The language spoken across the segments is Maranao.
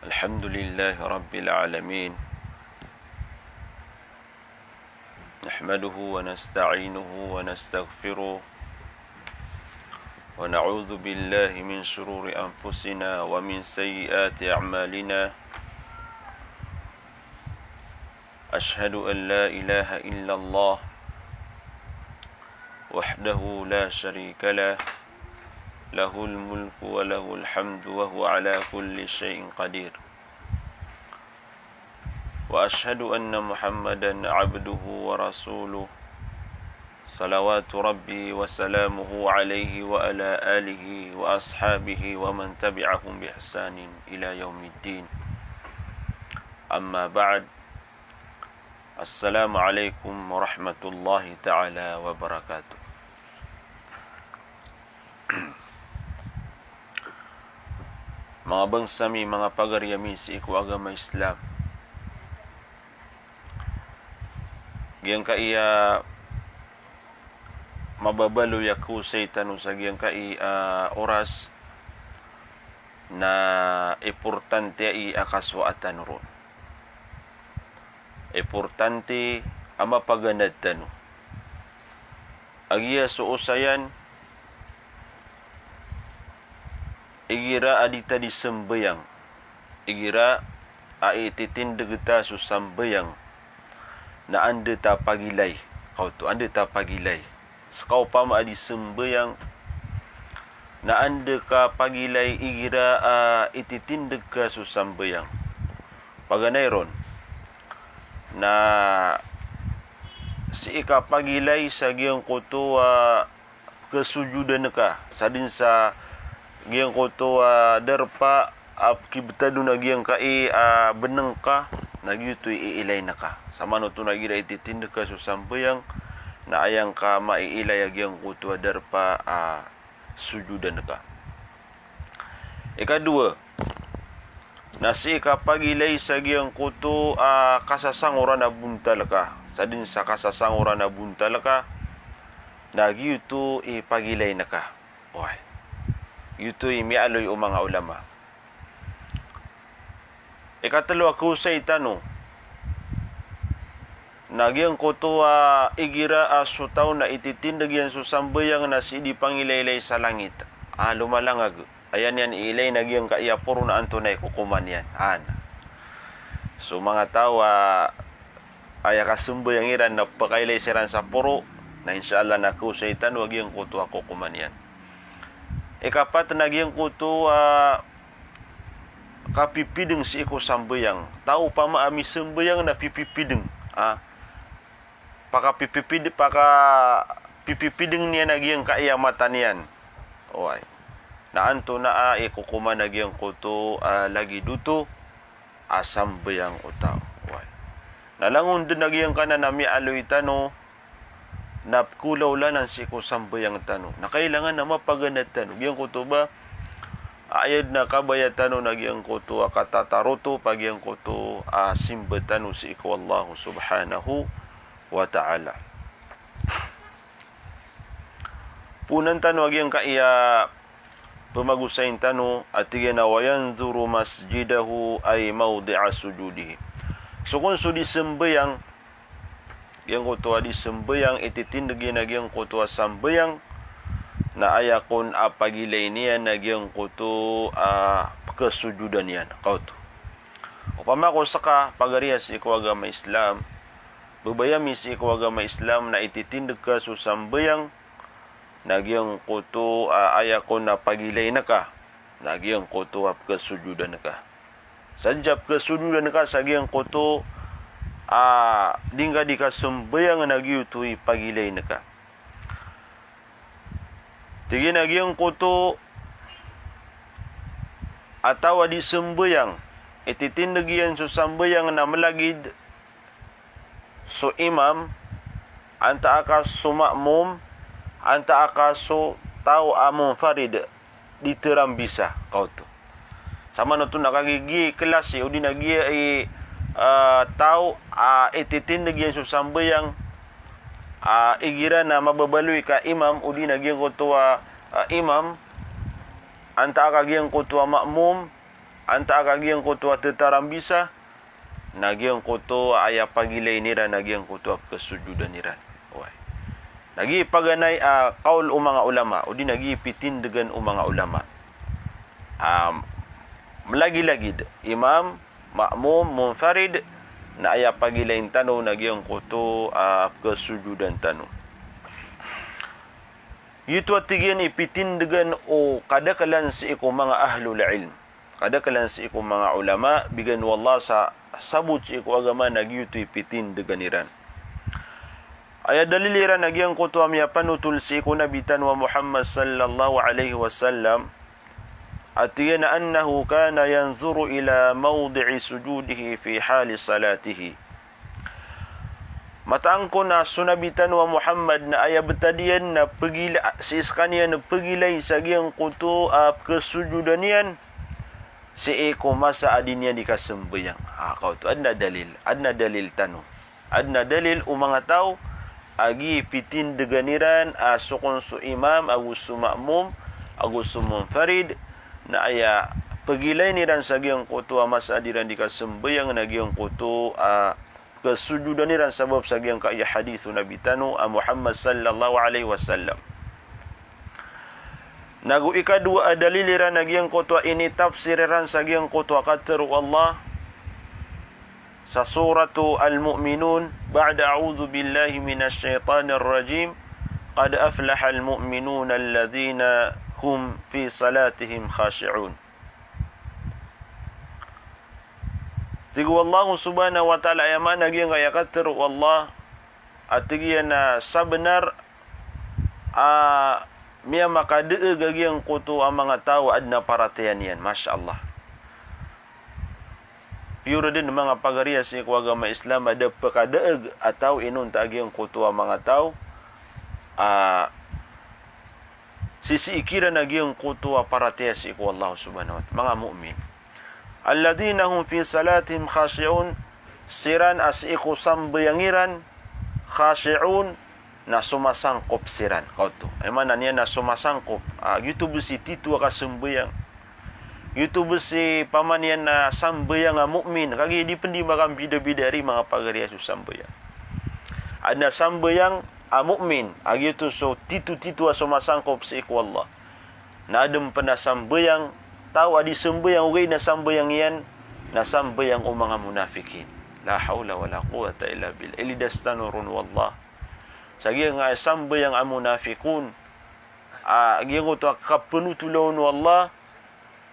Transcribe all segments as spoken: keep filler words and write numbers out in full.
الحمد لله رب العالمين. نحمده ونستعينه ونستغفره، ونعوذ بالله من شرور أنفسنا ومن سيئات أعمالنا. أشهد أن لا إله إلا الله وحده لا شريك له، له الملك وله الحمد وهو على كل شيء قدير. وأشهد أن محمدا عبده ورسوله، صلوات ربي وسلامه عليه وعلى آله وأصحابه ومن تبعهم بإحسان إلى يوم الدين. أما بعد، السلام عليكم ورحمة الله تعالى وبركاته. Manga bangsa mi, manga pagari ami sii ko agama Islam. Giyangkai a mababaloy a kaosay tano sa giyangkai a oras na importante ai a kasowa tano ron. Importante a mapaganad tano. A giya so osayan, igira a di ta di sambayang, igira a ititindeg ta so sambayang, na anda ta pagilay, kaoto, anda ta pagilay. Seka opama a di sambayang, na anda ka pagilay igira a ititindeg ka so sambayang. Paganay ron, na sii ka pagilay sa giyangkoto a kesujudan ka, sadn sa giyangkoto a darpa a pkibtad on a giyangkai a bnng ka, na giyoto i iilay ngka. Samanoto na igira ititindeg ka so sambayang, na aya ngka maiilay a giyangkoto a darpa a sujudan ka. Ikadowa, na sii ka pagilay sa giyangkoto a kasasangoran a bontal ka, sadn sa kasasangoran a bontal ka, na giyoto i pagilay ngka. Oway. Giyoto i miyaaloy o manga ulama. Ikatlo a kaosay tano, na giyangkoto a igira a so taw na ititindeg iyan so sambayang na sii di pangilaylay sa langit a lomalangag. Aya niyan iilay na giyangkai a poro na antonaa i kokoman iyan. An. So manga taw a aya kasambayang iran na pkailay siran sa poro, na insha Allah na kaosay tano a giyangkoto a kokoman iyan. Ikapat na giyangkoto a kapipideng sii ko sambayang. Taw opama a misambayang na pipipideng. A, pakapipipid-, pakapipipideng niyan a giyangkai a mata niyan. Oway. Na antonaa i kokoman a giyangkoto a lagid oto a sambayang o taw. Oway. Na langon dn a giyangkanan a miyaaloy tano, na pkolaolanan sii ko sambayang tano. Na kailangan a mapaganad tano. Giyangkoto ba, aya dn a kabaya tano na giyangkoto a katataroto, pa giyangkoto a simba tano sii ko Allah subhanahu wa ta'ala. Poonan tano a giyangkai a pmagosayn tano a tig iyan a, "Wa yanzuru masjidahu ay mawdi'a sujudihi." So kon so di sambayang, giyangkoto a di sambayang, ititindeg iyan a giyangkoto a sambayang, na aya kon a pagilay niyan a giyangkoto a pkasujudan iyan. Kaoto. Opama ko ska pagari a sii ko agama Islam, babaya mi sii ko agama Islam na ititindeg ka so sambayang, na giyangkoto a aya kon a pagilay ngka, na giyangkoto a pkasujudan ka. Sadn sa pkasujudan ka sa giyangkoto a di ngka di kasambayang na giyoto i pagilay ngka. Tig iyan a giyangkoto a taw a di sambayang, ititindeg iyan so sambayang na mlagid so imam, antaa ka so ma'mum, antaa ka so taw a munfarid, di tarambisa, kaoto. Samanoto na kagiya giya i klasi, odi na giya i, eh, taw a ititindeg iyan so sambayang, a igira na mababaloy ka imam, odi na giyangkoto a, a imam, antaa ka giyangkoto a ma'mum, Antaa ka giyangkoto a tetarambisa, na giyangkoto a aya pagilayn iran na giyangkoto a pekesojodan iran. Oway. Na giya i paganay a kawl o manga ulama, odi na giya i pitindegan o manga ulama. Am, melagilagid, imam, ma'mum, munfarid, na aya pagilayn tano na giyangkoto a pekesojodan tano. Giyoto a tig iyan i pitindegan o kadakelan sii ko manga ahlul ilm. Kadakelan sii ko manga ulama, bigan o Allah sa sabot sii ko agama na giyoto i pitindegan iran. Aya dalil iran a giyangkoto a miyapanotol sii ko Nabi tano a Muhammad sallallahu alaihi wasallam, a tig iyan a annahu kana yanzuru ila mawdi'i sujudihi fi hali salatihi. Mataan ko na so Nabi tano a Muhammad na aya betad iyan na pegila-, sii sekaniyan pegilay sa giyangkoto a pekesojodan iyan sii ko masa a di niyan di kasembayang. Ah, kaoto, aden a dalil, aden a dalil tano. Aden a dalil o manga taw a giya i pitindegan iran a so kon so imam, ago so ma'mum, ago so munfarid, na aya pegilayn iran sa giyangkoto a masa a di iran di kasembayang na giyangkoto a kesojodan iran sabap sa giyangkaya hadith o Nabi tano a Muhammad sallallahu alaihi wasallam. Nago ikadowa a dalil iran a giyangkoto a initafsir iran sa giyangkoto a katero o Allah sa Suratu Al-Mu'minun, ba'da a'udhu billahi minash shaytanir rajim, qad aflahal mu'minun alladhina hum fi salatihim khashi'un. Tig o Allah subhanahu wa ta'ala, aya maana giyangkaya katero o Allah, a tig iyan a sabenar a miyamakadaeg a giyangkoto a manga taw a aden a paratiyaya niyan. Masha Allah. Piyor den manga pagariya sii ko agama Islam a da pekadaeg a taw inonta a giyangkoto a manga taw a sisii kiran a giyangkoto a paratiyaya sii ko Allah subhanahu wa ta'ala, manga mu'min. Alladhina hum fi salatihim khashi'un, siran a sii ko sambayang iran, khashi'un, na somasangkop siran. Kaoto. Aya maana niyan na somasangkop. Ah, giyoto bo si tito a kasambayang. Giyoto bo si paman iyan na sambayang a mu'min. Kagiya di pen di makambidabida ari manga pagariya so sambayang. Aden a sambayang a mu'min, a giyoto so tito-tito a somasangkop sii ko Allah. Na aden pen a sambayang, taw a di sambayang, ogaid na sambayang iyan, na sambayang o manga munafikin. La hawla wala quwwata illa billah. Ilidas tano ron o Allah. Sa giyangkaya sambayang a munafikun, a giyangkoto a kapenotola on o Allah,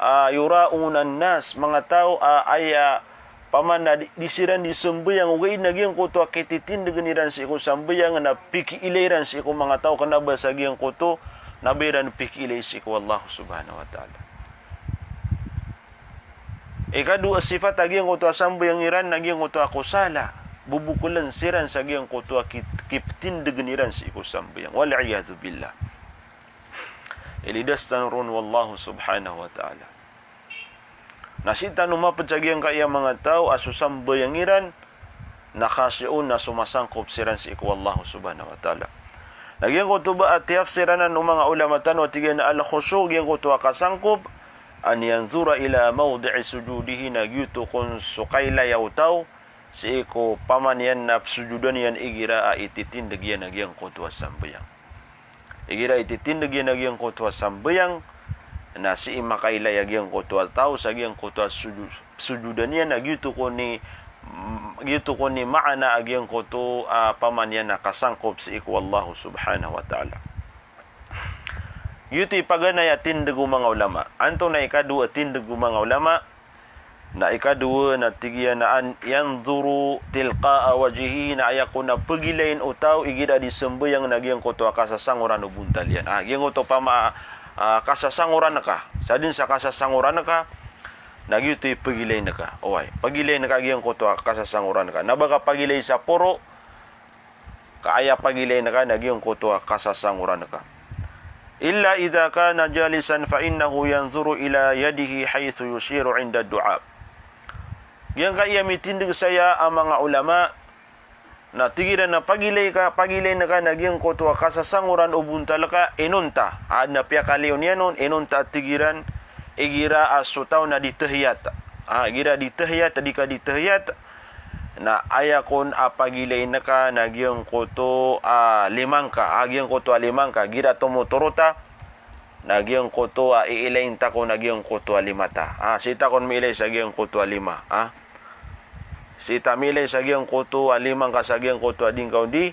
a yura'unan nas, manga taw a aya paman a di, di siran di sambayang, ogaid na giyangkoto a kititindegen iran sii ko sambayang na pikiilay iran sii ko manga taw, kena ba sa giyangkoto na ba iran pikiilay sii ko Allah subhanahu wa ta'ala. Ikadowa a sifat a giyangkoto a sambayang iran na giyangkoto a kusala, bobokelen siran sa giyangkoto a kit-, kipetindegen iran sii ko sambayang. Wal iyadhu billah. Ilidas tano ron o Allah subhanahu wa ta'ala. Na sii tano maped sa giyangkaya manga taw a so sambayang iran na khashi'un, na somasangkop siran sii ko Allah subhanahu wa ta'ala. Na giyangkoto ba a tiyafsir anan o manga ulama tano a tig iyan a al-khushu', giyangkoto a kasangkop, an yanzura ila mawdi'i sujudihi, na giyoto kon so kailaya o taw sii ko paman iyan na pesojodan iyan igira a ititindeg iyan a giyangkoto a sambayang. Igira ititindeg iyan a giyangkoto a sambayang, na sii makailay a giyangkoto a taw sa giyangkoto a sojo-, sojodan iyan, a giyoto kon i, giyoto kon i maana a giyangkoto a paman iyan a kasangkop sii ko Allah subhanahu wa ta'ala. Giyoto i paganay a tindeg o manga ulama. Antonaa i ikadowa a tindeg o manga ulama? Na ikadowa na tig iyan a an yanzuru tilqa'a wajhihi, na aya kon a pegilayn o taw igira di sambayang na giyangkoto a kasasangoran o bontal iyan. Ah, giyangkoto pama, ah, kasasangoran ka. Sa den sa kasasangoran ka, na giyoto i pegilayn ka. Oway, pegilayn ka giyangkoto a kasasangoran ka. Na ba ka pagilay sa poro, ka aya pagilayn ka na giyangkoto a kasasangoran ka. Illa idha kana jalisan fa innahu yanzuru ila yadihi haythu yushiru inda du'a. Giyangkaya mitindeg saya a manga ulama, na tig iran a pagilay ka, pagilayn ka na giyangkoto a kasasangoran o bontal ka, inonta. Aden a piyakaliyo niyan on, inonta a tig iran, igira a so taw na di tahiyat. Ah, igira di tahiyat, di ka di tahiyat, na aya kon a pagilayn ka na giyangkoto a lima ngka, ah, giyangkoto a lima ngka, igira tomotorota, na giyangkoto a iilayn ta kon na giyangkoto a lima ta. Ah, sii ta kon miilay sa giyangkoto a lima, ah. Sii ta miilay sa giyangkoto a lima ngka sa giyangkoto a di ngka odi,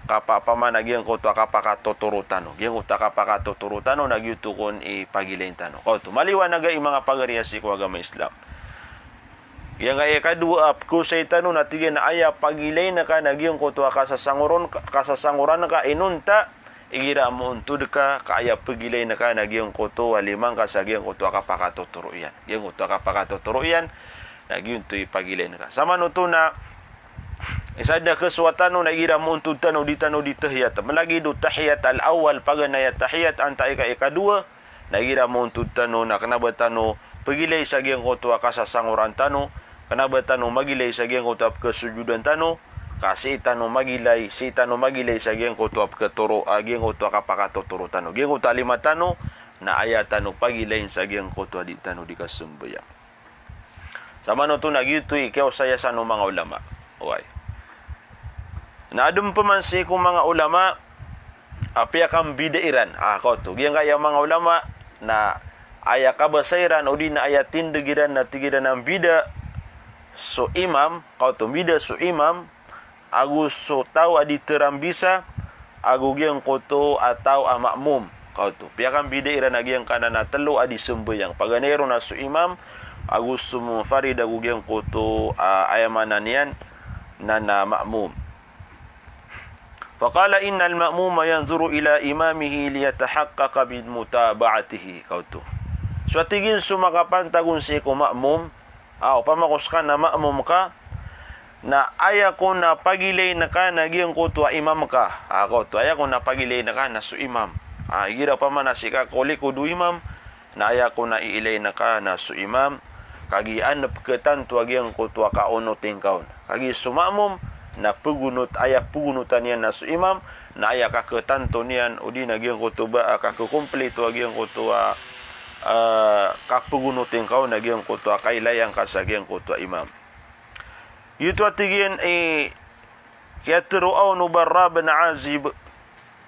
kapapamana giyangkoto a kapakatotoro tano. Giyangkoto a kapakatotoro tano na giyoto kon i pagilayn tano. Kaoto, maliwanag a i manga pagari a sii ko agama Islam. Giyangkaya ikadowa a pkosay tano na tig iyan a aya pagilayn ka na giyangkoto a kasasangoron, kasasangoran ka inonta, igira moontod ka, ka aya pagilayn ka na giyangkoto a lima ngka sa giyangkoto a kapakatotoro iyan. Giyangkoto a kapakatotoro iyan, na giyoto i pagilayn ka. Samanoto na isa dn a kasowa tano na igira moontod tano di tano di tahiyat. Malagid o tahiyat al-awwal, paganay a tahiyat, antaa i ka ikadowa, na igira moontod tano na kna ba tano pagilay sa giyangkoto a kasasangoran tano, kna ba tano magilay sa giyangkoto a pkasojodan tano, ka sii tano magilay, sii tano magilay sa giyangkoto a pkatoro, a giyangkoto a kapakatotoro tano. Giyangkoto a lima tano, na aya tano pagilayn sa giyangkoto a di tano di kasambayang. Samanoto na giyoto i kiyaosaya san o manga ulama. Oway. Na adn pman sii ko manga ulama a piyakambida iran. Ah, kaoto. Giyangkaya manga ulama na aya kabasa iran, odi na aya tindg iran na tig iran a mbida so imam, kaoto, mbida so imam, ago so taw a di tharambisa, ago giyangkoto a taw a ma'mum. Kaoto. Piyakambida iran a giyangkanan a tlo a di sambayang. Paganay ron na so imam, ago so munfarid, ago giyangkoto a, aya maana niyan, na, na ma'mum. Faqala innal ma'muma yanzuru ila imamihi liyatahaqqaqa min mutaba'atihi. Kaoto. So a tig iyan so makapantag on sii ko ma'mum, a, opama ko ska na ma'mum ka, na aya kon a pagilayn ka na giyangkoto a imam ka. A, kaoto, aya kon a pagilayn ka na so imam. A, igira opama na sii ka ko likod o imam, na aya kon a iilayn ka na so imam, kagiya an pkhatanto a giyangkoto a kaonotin ka on. Kagiya so ma'mum, na pgonot, aya pgonotan iyan na so imam, na aya kakhatanto niyan, odi na giyangkoto ba, a, kakhakomplito a giyangkoto a, a, kapgonotin ka on na giyangkoto a kailayan ka sa giyangkoto a imam. Giyoto a tig iyan i kiyatharo on o Barra bin Azib,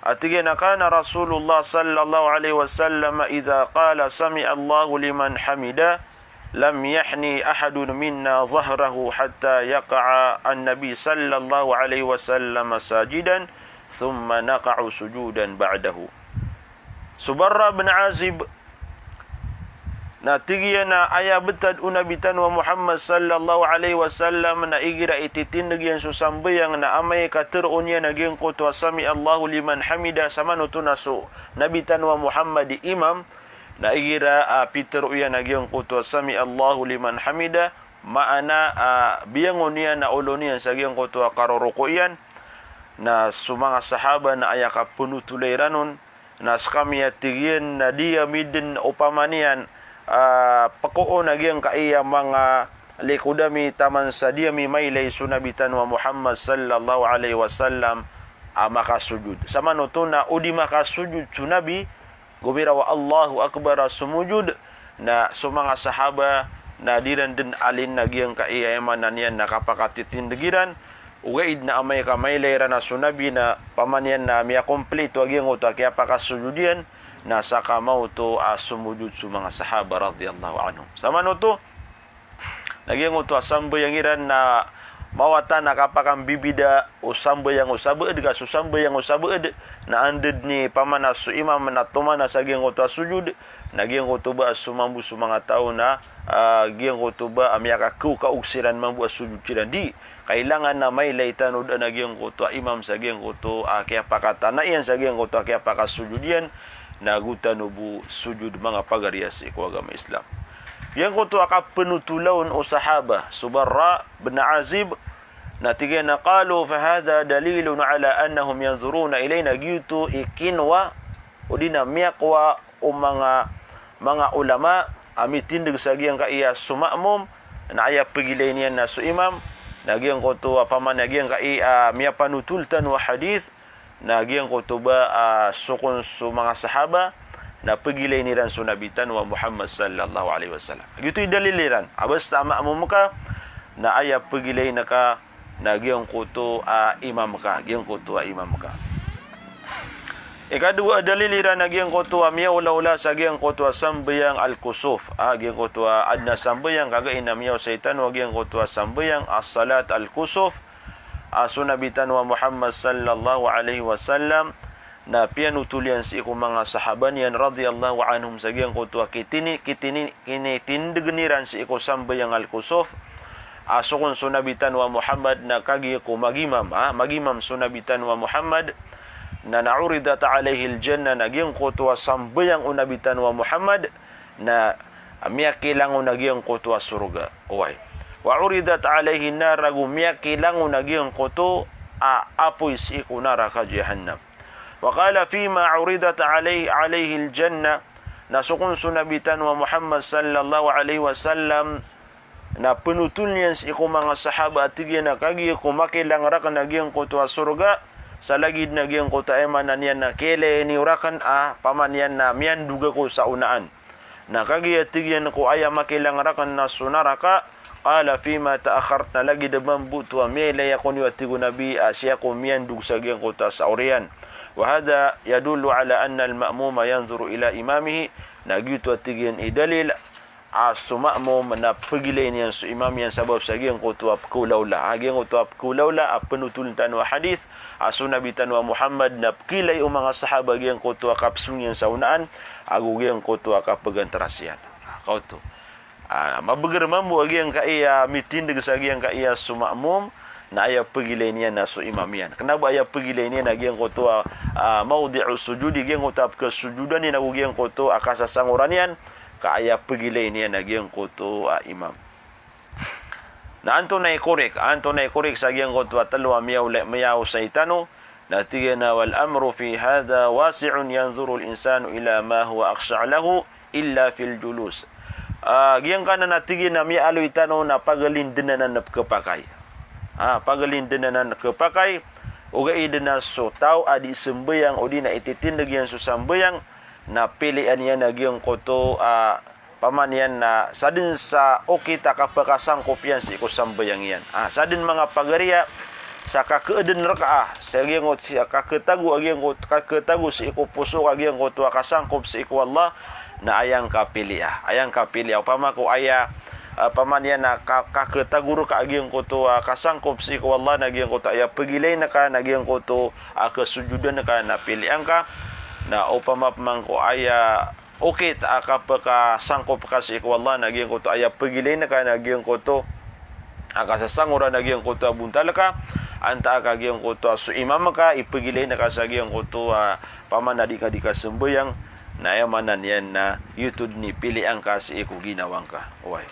a tig iyan a kana Rasulullah sallallahu alaihi wasallam idha qala sami'allahu liman hamidah, lam yahni ahadun minna dhahrahu hatta yaqa'a an-nabi sallallahu alaihi wasallam sajidan, thumma naqa'u sujudan ba'dahu. So Barra bin Azib, na tig iyan a aya btad o Nabi tano a Muhammad sallallahu alaihi wasallam na igira i titindg iyan so sambayang na amay ka tharoon iyan a giyangkoto a sami'allahu liman hamidah, samanoto na so Nabi tano a Muhammad i imam, na igira a pitharo iyan a giyangkoto a sami'allahu liman hamidah, maana a biyangon iyan a olo niyan sa giyangkoto a karoroko iyan, na so manga sahaba na aya kapnothola iran on, na skami a tig iyan na di ami dn opama niyan, a, pkoon a giyangkaya manga likod ami taman sa di ami mailay so Nabi tano a Muhammad sallallahu alaihi wasallam a makasojod. Samanoto na o di makasojod so Nabi, gomiraw a Allahu Akbar a somojod, na so manga sahaba na di ran dn alin a giyangkaya, aya maana niyan na kapakatitindg iran, ogaid na amay ka mailay iran a so Nabi na pamaniyan na miyakomplito a giyangkoto a kiyapakasojod iyan, na sakamaoto a somojod so manga sahaba radiyallahu anhum. Samanoto na giyangkoto a sambayang iran na mawatan a kapakambibida o sambayang o sabaad, ka so sambayang o sabaad na anda dn i pamana so imam na tomana sa giyangkoto a sojod, na giyangkoto ba a somambo so manga taw na, a, giyangkoto ba a miyakakaokaog siran mambo a sojod siran. Di, kailangan na mailay tano dn a giyangkoto a imam sa giyangkoto a kiyapakatana iyan, sa giyangkoto a kiyapakasojod iyan, na go tano bo sojod, manga pagari a sii ko agama Islam. Giyangkoto a kapnothola on o sahaba so Barra bin Azib, na tig iyan a qalu, "Fa hadha dalilun ala annahum yanzuruna ilayna." Giyoto i kinowa, odi na miyakowa o manga, manga ulama a mitindg sa giyangkaya so ma'mum, na aya pagilay niyan na so imam, na giyangkoto a pamana giyangkaya, a, miyapanothol tano a hadith, na giyangkoto ba, a, so kon so manga sahaba, na pegilayn iran so Nabi tano a Muhammad sallallahu alaihi wasallam. Giyoto i dalil iran a basta a ma'mum ka na aya pegilayn ka na giyangkoto a imam ka, giyangkoto a imam ka. Ikadowa a dalil iran na giyangkoto a miyaolaola sa giyangkoto a sambayang al-kusuf. A, giyangkoto a aden a sambayang kagiya ina miyaosay tano a giyangkoto a sambayang as-salat al-kusuf. A, so Nabi tano a Muhammad sallallahu alaihi wasallam na piyanotol iyan sii ko manga sahaba niyan radiyallahu anhum sa giyangkoto a kitini, kitini, kinitindegen iran sii ko sambayang al-kusuf. A, so kon so Nabi tano a Muhammad na kagiya ko magimam, a, magimam so Nabi tano a Muhammad, na, na uridat alaihil jannah, na giyangkoto a sambayang o Nabi tano a Muhammad, na miyakilangon a giyangkoto a sorga. Oway. Wa uridat alaihin nar, ago miyakilangon a giyangkoto a apoy sii ko naraka jahannam. Wa qala fima uridat alai-, alaihil jannah, na so kon so Nabi tano a Muhammad sallallahu alaihi wasallam, na penotol iyan sii ko manga sahaba a tig iyan a kagiya ko makilang raken a giyangkoto a sorga, sa lagid na giyangkoto a aya maana niyan na kiyailay niyo raken a pamaniyan na miyandog ako sa onaan. Na kagiya tig iyan ko aya makilang raken na so naraka, qala fima ta'akhkhart, na lagid a mambo oto a miyailay ako niyo a tig o Nabi a sii ako miyandog sa giyangkoto a saoriyan. Wa hadha yadullu ala anna al-ma'muma yanzuru ila imamihi, na giyoto a tig iyan i dalil a so ma'mum na pegilayn iyan so imam iyan sabap sa giyangkoto a pekaolaola. A, giyangkoto a pekaolaola a penotolen tano a hadith a so Nabi tano a Muhammad na pekiilay o manga sahaba giyangkoto a kapesong iyan sa onaan, ago giyangkoto a kapeganteras iyan. A, kaoto. A, mabeger mambo a giyangkaya mitindeg sa giyangkaya so ma'mum, na aya pegilayn iyan na so imam iyan. Kena ba aya pegilayn iyan na giyangkoto a, a, mawdi'us sujudi, giyangkoto a pekesojodan iyan ago giyangkoto a kasasangoran iyan, ka aya pegilayn iyan na giyangkoto a imam. Na antonaa i korek, antonaa i korek sa giyangkoto a telo a miyaola, miyaosay tano, na tig iyan a wal amru fi hadha wasi'un yanzurul insanu ila ma huwa akhsha' lahu illa fil julus. A, giyangkanan a tig iyan a miyaaloy tano na pagelindenanan a pekepakay. A, pagelindenanan a pekepakay, ogaid na so taw a di sembayang, odi na ititindeg iyan so sambayang, na pilian iyan a giyangkoto a pamaniyan na sadn sa okit a kapekasangkop iyan sii ko sambayang iyan. A, sadn manga pagariya sa kakeeden reka a, sa giyangkoto si a kaketago a giyangkoto, kaketago sii ko poso ka giyangkoto a kasangkop sii ko Allah, na aya ngka pilia. Aya ngka pilia. Opama ko aya, a, pamaniyan na ka, kaketago reka a giyangkoto a kasangkop sii ko Allah, na giyangkoto aya pegilayn ka, na giyangkoto a kesojodan ka, na pilian ka. Na opama pman ko aya okit a kapekasangkop ka sii ko Allah, na giyangkoto aya pegilayn ka, na giyangkoto a kasasangoran, na giyangkoto a bontal ka, antaa ka giyangkoto a so imam ka, ipegilayn ka sa giyangkoto a pamana di ka di kasembayang, na aya maana niyan na giyoto dn i pilian ka sii ko ginawa ngka. Oway.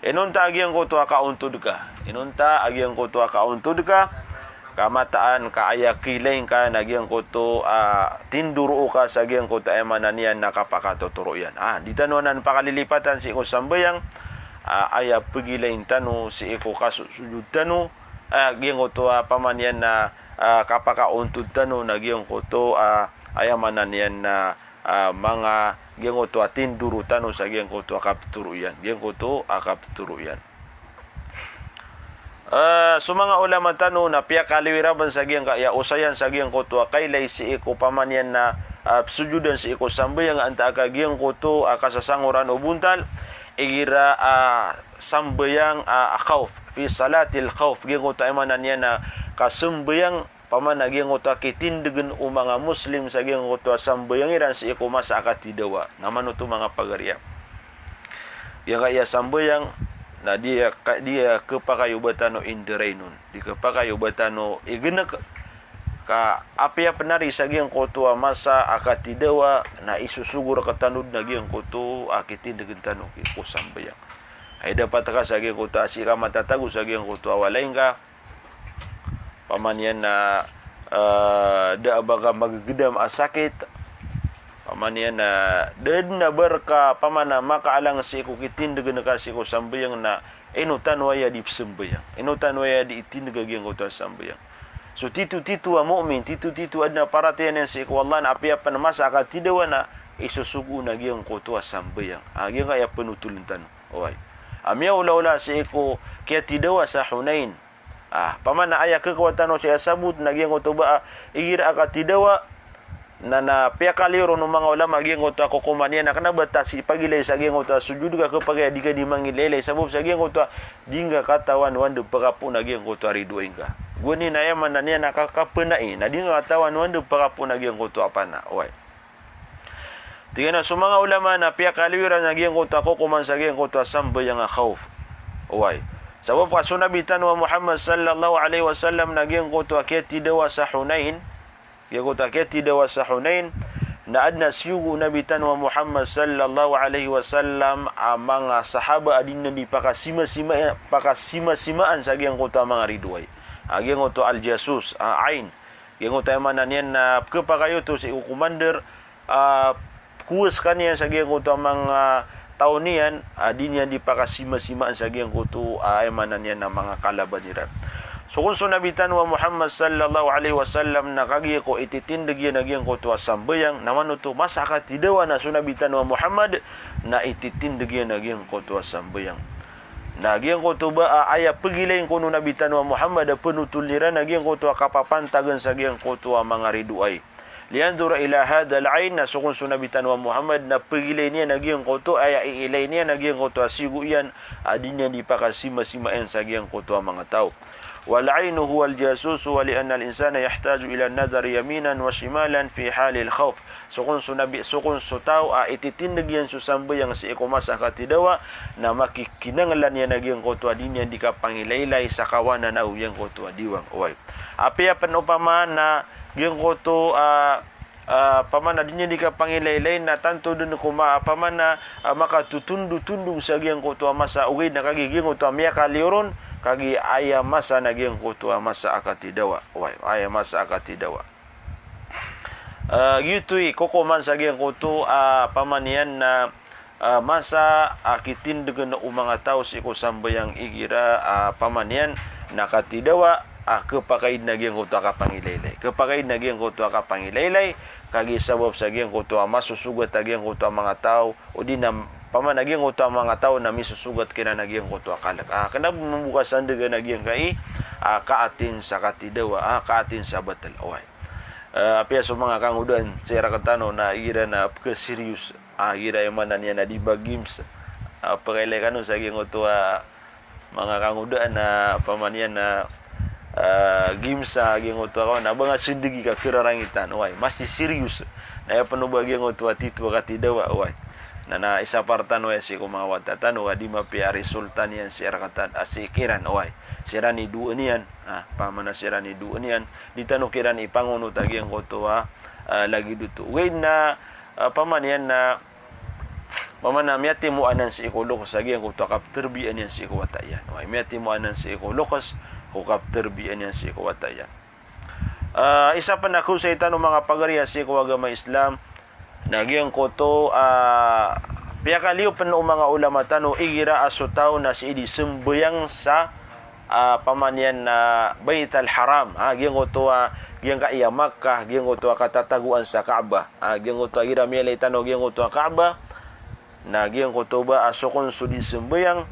Inonta a giyangkoto a kaontod ka. Inonta a giyangkoto a kaontod ka. Ka mataan ka aya kilayn ka na giyangkoto a tindoroo ka sa giyangkoto a aya maana niyan na kapakatotoro iyan. A, di tano anan pakalilipatan sii ko sambayang, a, aya pegilayn tano sii ko kasosojod tano, a, giyangkoto a pamaniyan na, a, kapakaontod tano na giyangkoto a aya maana niyan na a, manga giyangkoto a tindoro tano sa giyangkoto a kaptoro iyan, giyangkoto a kaptoro iyan. A, so manga ulama tano na piyakaliwiraban sa giyangkaya osayan sa giyangkoto a kailay sii ko pamaniyan na, a, psojodan sii ko sambayang antaa ka giyangkoto a kasasangoran o bontal, igira a sambayang a khawf, fi salatil khawf, giyangkoto a aya maana niyan na kasambayang pamana giyangkoto a kitindegen o manga Muslim sa giyangkoto a sambayang iran sii ko masa a katidawa. Na manoto manga pagariya. Giyangkaya sambayang, na di ka, di kepakay o ba tano inderaynon. Di kepakay o ba tano igenek. Ka apiya pen ari sa giyangkoto a masa a katidawa, na isosogo rektano den a giyangkoto a kitindegen tano ko sambayang. Ay dapat ka sa giyangkoto a sii ka matatago sa giyangkoto a walay ngka. Pamaniyan na, a, da a ba ka magegedam a sakit. Pamaniyan na da den a ba reka pamana makaalang sii ko kitindegen ka sii ko sambayang na ino tano aya di pesambayang. Ino tano aya di itindeg a giyangkoto a sambayang. So tito-tito a mu'min, tito-tito a aden a paratiyaya niyan sii ko Allah na apiya pen masa a katidawa na isosogo na giyangkoto a sambayang. A, giyangkaya penotolen tano. Oway. A, miyaolaola sii ko kiyatidawa sa Hunain. A, pamana aya kekawa tano sii a sabot na giyangkoto ba a igira a katidawa, na, na piyakaliyo ron o manga ulama giyangkoto a kokoman iyan na kena ba ta sii pagilay sa giyangkoto a sojod ka kepakay a di ka di mangilaylay sabap sa giyangkoto a di ngka katawan o anda pakapoon a giyangkoto a ridoay ngka. Gowani na aya maana niyan na ka-, kapenai, na di ngka katawan o anda pakapoon a giyangkoto a pana. Oway. Tig iyan a so manga ulama na piyakaliyo iran a giyangkoto a kokoman sa giyangkoto a sambayang a khawf. Oway. Sabap ka so Nabi tano a Muhammad sallallahu alaihi wasallam na giyangkoto a kiyatidawa sa Hunain, giyangkoto a kiyatidawa sa Hunain, na aden a siyogo o Nabi tano a Muhammad sallallahu alaihi wasallam a manga sahaba a di niyan di pakasima-sima-, pakasimasimaan sa giyangkoto a manga ridoay. A, giyangkoto al-jasus, a, ain. Giyangkoto a aya maana niyan na pekepakayoto sii ko commander, a, kowa sekaniyan sa giyangkoto a manga taw niyan, a, di niyan di pakasimasimaan sa giyangkoto a aya maana niyan na manga kalaban iran. So kon so Nabi tano a Muhammad sallallahu alaihi wasallam na kagiya ko ititindeg iyan a giyangkoto a sambayang, na manoto masa a katidawa na so Nabi tano a Muhammad na ititindeg iyan a giyangkoto a sambayang. Na giyangkoto ba a aya pegilayn kon o Nabi tano a Muhammad a penotolen iran na giyangkoto a kapapantagan sa giyangkoto a manga ridoay. Liyanzura ila hadhal ain, na so kon so Nabi tano a Muhammad na pegilayn iyan a giyangkoto, aya iilayn iyan a giyangkoto a siyogo iyan a di niyan di pakasimasimaan sa giyangkoto a manga taw. Wal ainu huwal jasusu, wa li annal insana yahtaju ila nadhari yaminan wa shimalan fi halil khawf. So kon so Nabi, so kon so taw a ititindeg iyan so sambayang sii ko masa a katidawa, na makikinanglan iyan a giyangkoto a di niyan di kapangilaylay sa kawanan ago giyangkoto a diwang. Oway. Apiya pen opama na giyangkoto a, a, pamana di niyan di kapangilaylay na tanto den ko ma-, pamana, a, makatotondotondog sa giyangkoto a masa, ogaid na kagiya giyangkoto a miyakaliyo ron, kagiya aya masa na giyangkoto a masa a katidawa. Oway, aya masa a katidawa. A, giyoto i kokoman sa giyangkoto a pamaniyan na a, masa a kitindegen o manga taw sii ko sambayang igira a pamaniyan na katidawa a kepakay den a giyangkoto a kapangilaylay. Kepakay den a giyangkoto a kapangilaylay, kagiya sabap sa giyangkoto a masosogat a giyangkoto a manga taw, odi na pamana giyangkoto a manga taw na misosogat kiran a giyangkoto a kalek. A, kena ba mambo kasandegan a giyangkai a kaatin sa katidawa, a, kaatin sa batel. Oway. A, apiya so manga kangodaan sii rektano na igira na pekeserious. A, igira aya maana niyan na di ba games. A, pekailay kano sa giyangkoto a manga kangodaan na pamaniyan na, a, games a giyangkoto a kawan. A, ba nga sendegi ka kerarangitan. Oway, masi serious. Na aya pen o ba giyangkoto a tito a katidawa. Oway. Na, na isa partano aya sii ko manga wata tano ka di mapiya a resulta niyan sii rektan, a, sii kiran. Oway. Siran i doon iyan. A, pamana siran i doon iyan. Di tano kiran ipangonot a giyangkoto a, a, lagid oto. Ogaid na, a, pamaniyan na Pamana miyatimo anan sii ko lokes a giyangkoto a kapterbiya niyan sii ko wata iyan. Oway, miyatimo anan sii ko lokes ko kapterbiya niyan sii ko wata iyan. A, isa pen a kaosay tano manga pagari a sii ko agama Islam, na giyangkoto a piyakaliyo pen o manga ulama tano igira a so taw na sii di sembayang sa a, pamaniyan na Baital Haram, a, giyangkoto a, giyangkaya Makkah, giyangkoto a katatagoan sa Kaaba, a, giyangkoto a igira miyalay tano giyangkoto a Kaaba, na giyangkoto ba a so kon so di sembayang,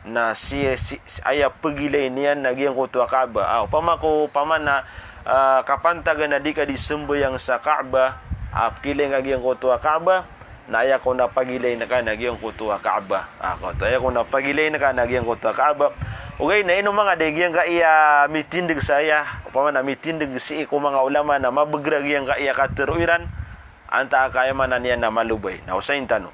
na si, si, si, aya pegilay niyan na giyangkoto a Kaaba. A, opama ko, opama na, a, kapantagan a di ka di sembayang sa Kaaba, a, pegilay ngka giyangkoto a Kaaba, na aya kon a pagilayn ka na giyangkoto a Kaaba. A, koto, aya kon a pagilayn ka na giyangkoto a Kaaba. Ogaid na ino manga di giyangkaya mitindeg saya, opama na mitindeg sii ko manga ulama na mabeger a giyangkaya katero iran, antaa ka aya maana niyan na malobay. Na osayin tano.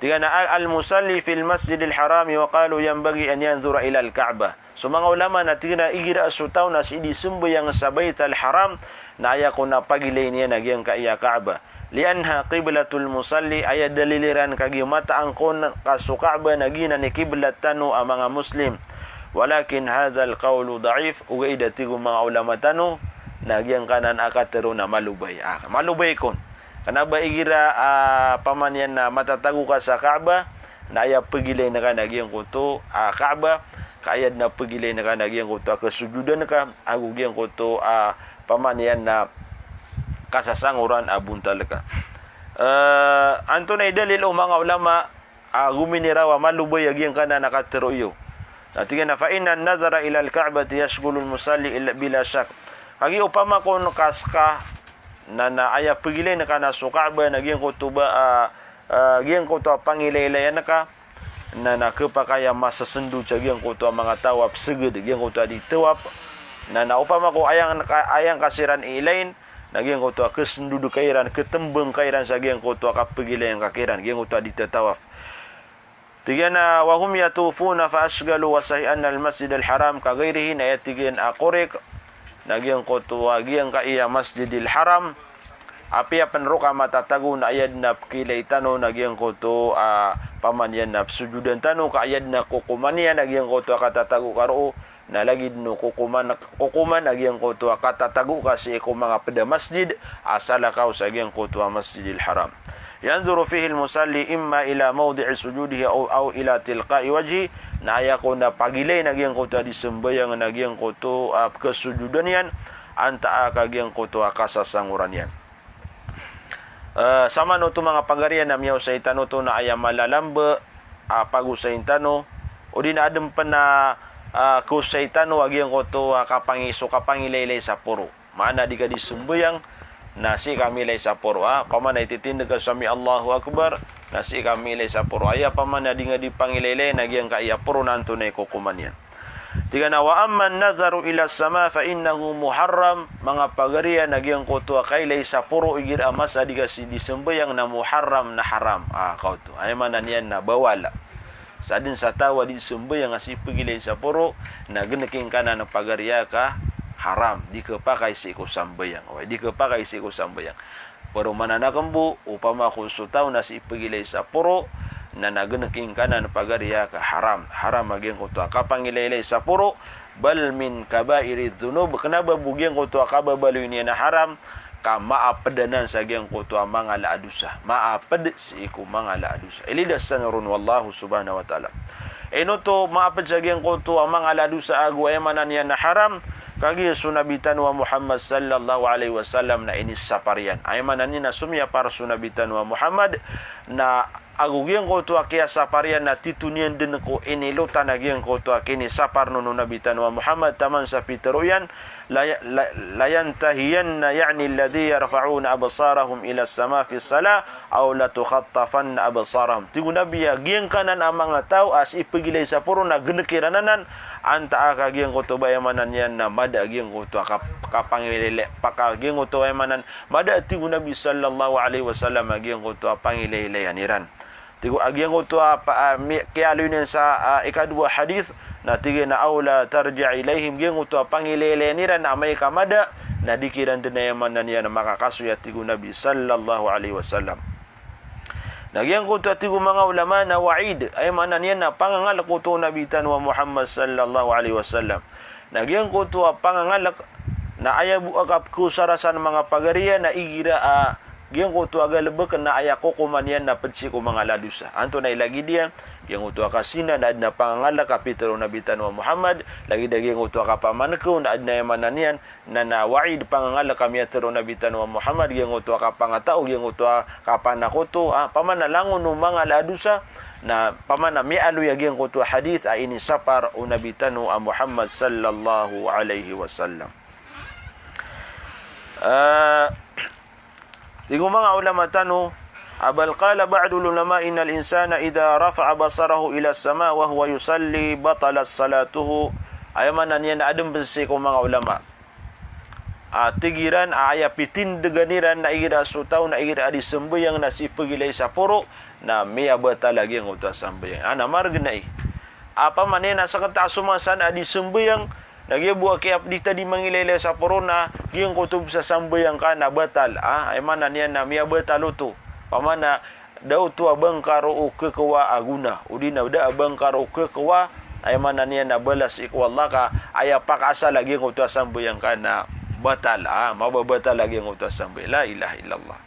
Tig iyan a al-, al-musalli fil masjidil harami wa qalu yanbaghi an yanzura ilal Ka'bah. So manga ulama na tig iran a igira a so taw na sii di sembayang sa Baital Haram, na aya kon a pagilayn iyan a giyangkaya Kaaba. Li'annaha qiblatul musalli, aya dalil iran kagiya mataan kon ka so Kaaba na giyanan i kiblat tano a manga Muslim. Walakin hadhal qawlu da'if, ogaid a tig o manga ulama tano, na giyangkanan a katero na malobay. A, malobay kon. Kena ba igira, a, pamaniyan na matatago ka sa Kaaba, na aya pegilayn ka na giyangkoto a Kaaba, ka aya den a pegilayn ka na giyangkoto a kasojodan ka, ago giyangkoto a pamaniyan na kasasangoran a bontal ka. Eh, antonaa i dalil o manga ulama a gominiraw a malobay a giyangkanan a katharo iyo? Na tig iyan a, "Fa innan nazara ilal Ka'bati yashghulul musalli illa, bila shak." Kagiya opama kon ka ska na, na aya pegilayn ka na so Ka'bah na giyangkoto ba, ah, ah, giyangkoto a pangilaylayan ka, na, na khapakay a masasndod sa giyangkoto a manga taw a peseged, giyangkoto a di tawaf. Na, na opama ko aya ngka, aya ngka siran ilayn, na giyangkoto a kesndod ka iran, ketembeng ka iran sa giyangkoto a kapegilayan ka kiran, giyangkoto a di tatawaf. Tig iyan a, "Wa hum yatufuna fa ashghalu wa sahih annal masjidal haram ka ghairihi," na aya tig iyan a korek, na giyangkoto a giyangkaya Masjidil Haram, apiya pen roo ka matatago na aya den a pekilay tano na giyangkoto a, ah, paman iyan na pesojodan tano ka aya den a kokoman iyan na giyangkoto a katatago ka roo, na lagid o kokoman, kokoman a giyangkoto a katatago ka sii ko manga ped a masjid a salakaw sa giyangkoto a Masjidil Haram. Yanzuru fihil musalli imma ila mawdi'i sujudihi aw, aw ila tilqa'i wajhi, na aya kon a pagilay na giyangkoto a di sembayang na giyangkoto a, ah, pekesojodan iyan, antaa ka giyangkoto a kasasangoran iyan. Eh, saman oto manga pagari iyan a miyaosay tano oto na aya malalambe a pagosayin tano, odi na aden pen a, ah, kaosay tano a giyangkoto a kapangi-, so kapangilaylay sa poro. Maana di ka di sembayang, na sii ka milay sa poro, ah. Opama na ititindeg ka so sami Allahu Akbar, na sii ka milay sa poro. Aya opama na di nga di pangilaylay, na giyangkaya poro na antonaa i kokoman iyan. Tig iyan a, "Wa amman nazaru ila sama fa innahu muharram." Manga pagari iyan a giyangkoto a kailay sa poro igira a masa di ka sii di sembayang na muharram, na haram. Ah, kaoto. Aya maana niyan na bawal. Sadn sa taw a di sembayang a sii pegilay sa poro, na geneki ngka nan pagari aka haram, di kepakay sii ko sambayang. Oway, di kepakay sii ko sambayang. Paromanan aken bo, opama ko so taw na sii pegilay sa poro, na, na geneki ngka nan pagari aka haram. Haram a giyangkoto a kapangilaylay sa poro, bal min kaba'iridh dhunub, kena ba bo giyangkoto a kababaloy niyan a haram, ka maaped anan sa giyangkoto a manga ala a dosa. Maaped sii ko manga ala a dosa. Ilidas tano ron o Allahu subhanahu wa ta'ala. Ino oto maaped sa giyangkoto a manga ala a dosa ago aya maana niyan na haram? Kagiya so Nabi tano a Muhammad sallallahu alaihi wasallam na inisapar iyan. Aya maana niyan na somiyapar so Nabi tano a Muhammad na ago giyangkoto a kiyasapar iyan na titho niyan den ko inilotan a giyangkoto a kinisapar on o Nabi tano a Muhammad taman sa pitero iyan, la, la, "Layantahiyanna, ya'ni alladhi yarfa'una absarahum ila sama fi salah, aw latukhattafanna absarahum." Tig o Nabi a giyangkanan a manga taw a sii pegilay sa poro na geneki iran anan, antaa ka giyangkoto ba aya maana niyan na mada a giyangkoto a kap-, kapangilaylay, paka giyangkoto aya maana Mada, tig o Nabi sallallahu alaihi wasallam, a giyangkoto a pangilaylayan iran. Tig o, a giyangkoto a pa-, a, mi-, kiyaaloy niyan sa, a, ikadowa hadith, na tig iyan a, "Aw la tarji' ilaihim," giyangkoto a pangilaylayan iran na amay ka mada, na di kiran den aya maana niyan na makakasoy a tig o Nabi sallallahu alaihi wasallam. Na giyangkoto a tig o manga ulama na wa'id, aya maana niyan na pangangalek oto o Nabi tano a Muhammad sallallahu alaihi wasallam. Na giyangkoto a pangangalek na aya bo a kapekosarasan manga pagari iyan na igira a giyangkoto a galebek na aya kokoman iyan na ped sii ko manga ala a dosa. Antonaa i lagid iyan? Giyangkoto a kazina na aden a pangangalek a pitero o Nabi tano a Muhammad, lagid a giyangkoto a kapamanekew na aden a aya maana niyan na, na wa'id, pangangalek a miyatero o Nabi tano a Muhammad, giyangkoto a kapangatao, giyangkoto a kapanakoto, a, opama na langon o manga ala a dosa, na opama na miyaaloy a giyangkoto a hadith a inisapar o Nabi tano a Muhammad sallallahu alaihi wasallam. A, tig o manga ulama tano, a, bal qala ba'dul ulama innal insana idha rafa'a basarahu ila sama wa huwa yusalli batalat salatuhu. Aya maana niyan na aden pen sii ko manga ulama a tig iran a aya pitindegan iran na igira so taw na igira a di sembayang na sii pegilay sa poro, na miyabatal a giyangkoto a sambayang. A, na maregen ai. Opama niyan na seketa a so masa na di sembayang, na giya bo a kiyaped i ta di mangilaylay sa poro na giyangkoto bo sa sambayang ka na batal. A, aya maana niyan na miyabatal oto. Opama na da oto a ba ngka roo kekewa a gona, odi na da a ba ngka roo kekewa, aya maana niyan na balas sii ko Allah ka aya pakaasal a giyangkoto a sambayang ka na batal. A, mababatal a giyangkoto a sambayang. La ilaha illallah.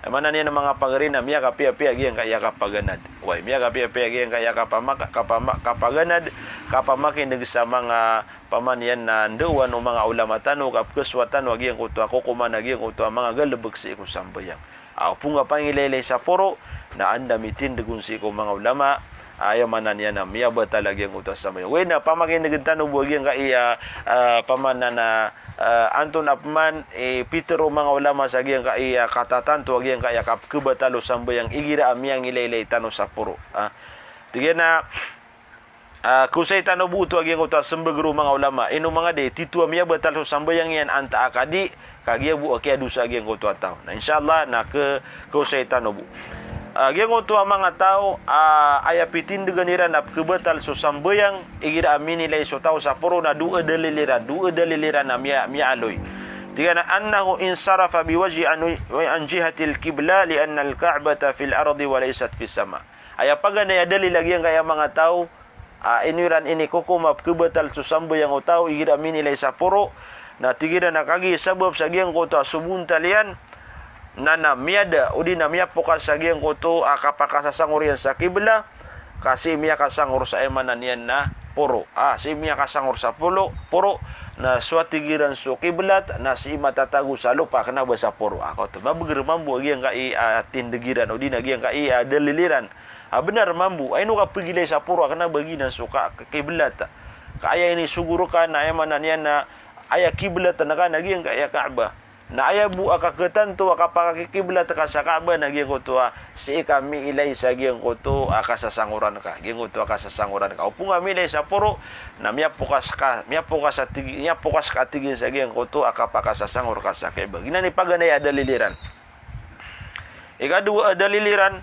Aya maana niyan na manga pagari na miyakapiyapiya giyangkaya kapaganad. Oway, miyakapiyapiya giyangkaya kapamaka-, kapama-, kapaganad, kapamakineg sa manga, opama niyan na ndaowan o manga ulama tano, kapekesowa tano a giyangkoto a kokoman a giyangkoto a manga galebek sii ko sambayang. A, opama ka pangilaylay sa poro, na anda mitindeg on sii ko manga ulama, a, aya maana niyan na miyabatal a giyangkoto a sambayang. Oway, na pamakinegen tano bo a giyangkai a, a, pamanan a, a, antonaa pman i pitharo o manga ulama sa giyangkai a katatanto a giyangkai a kapkhabatal o sambayang igira a miyangilaylay tano sa poro. A, tig iyan a, a, khaosay tano bo oto a giyangkoto a sembag ron o manga ulama. Ino manga di, titho a miyabatal so sambayang iyan antaa ka di, kagiya bo a kiyadosa a giyangkoto a taw. Na insha Allah, na kha-, khaosay tano bo. A, giyangkoto a manga taw, a, aya pitindegan iran a pkhabatal so sambayang, igira a minilay so taw sa poro na dowa a dalil iran, dowa a dalil iran a miya-, miyaaloy. Tig iyan a, "Annahu insarafa biwajhihi an, an jihatil qiblah li'anna al-Ka'bata fil ardi wa laysat fis sama." Aya paganay a dalil a giyangkai a manga taw, a, ino iran inikokom a pkhabatal so sambayang o taw igira a minilay sa poro, na tig iran a kagiya sabap sa giyangkoto a so bontal iyan, na, na miyada, odi na miyapokas sa giyangkoto a kapakasasangor iyan sa qiblah, ka sii miyakasangor sa aya maana niyan na poro. A, sii miyakasangor sa polo-, poro, na so a tig iran so qiblat, na sii matatago sa lopa kena ba sa poro. A, kaoto, mabeger mambo a giyangkai a tindeg iran, odi na giyangkai a dalil iran. A, benar mambo, a ino ka pegilay sa poro a kena ba giyanan so ka-, qiblat. Ka aya inisogo reka na aya maana niyan na aya qiblat na ka na giyangkai a Ka'bah. Na aya bo a kakhatanto a kapakakikiblat ka sa Ka'bah na giyangkoto a sii ka miilay sa giyangkoto a kasasangoran ka. Giyangkoto a kasasangoran ka. Opama ka miilay sa poro, na miyapokas ka, miyapokas a tig-, miyapokas ka tig iyan sa giyangkoto a kapakasasangor ka sa Ka'bah. Giyanan i paganay a dalil iran. Ikadowa a dalil iran,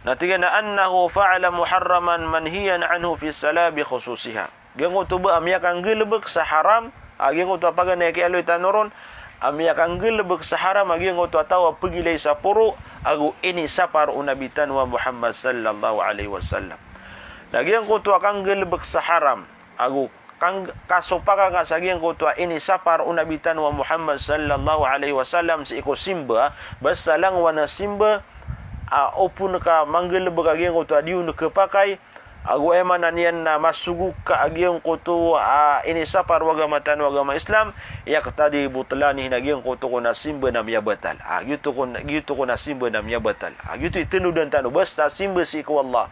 na tig iyan a, "Annahu fa'ala muharraman manhiyan anhu fis salah bi khususiha." Giyangkoto ba a miyakanggalebek sa haram, a giyangkoto a paganay a kiyaaloy tano ron, a miyakanggalebek sa haram a giyangkoto a taw a pegilay sa poro, ago inisapar o Nabi tano a Muhammad sallallahu alaihi wasallam. Na giyangkoto a kanggalebek sa haram, ago kang-, kasopaka nga sa giyangkoto a inisapar o Nabi tano a Muhammad sallallahu alaihi wasallam sii ko simba, basta langowan a simba, a opama ka manggalebek a giyangkoto a di on khapakay, ago aya maana niyan na masogok ka a giyangkoto a inisapar o agama tano a agama Islam, yaqtadi butlanihi, na giyangkoto kon a simba na miyabatal. A, giyoto kon, giyoto kon a simba na miyabatal. A, giyoto i tenodan tano, basta simba sii ko Allah.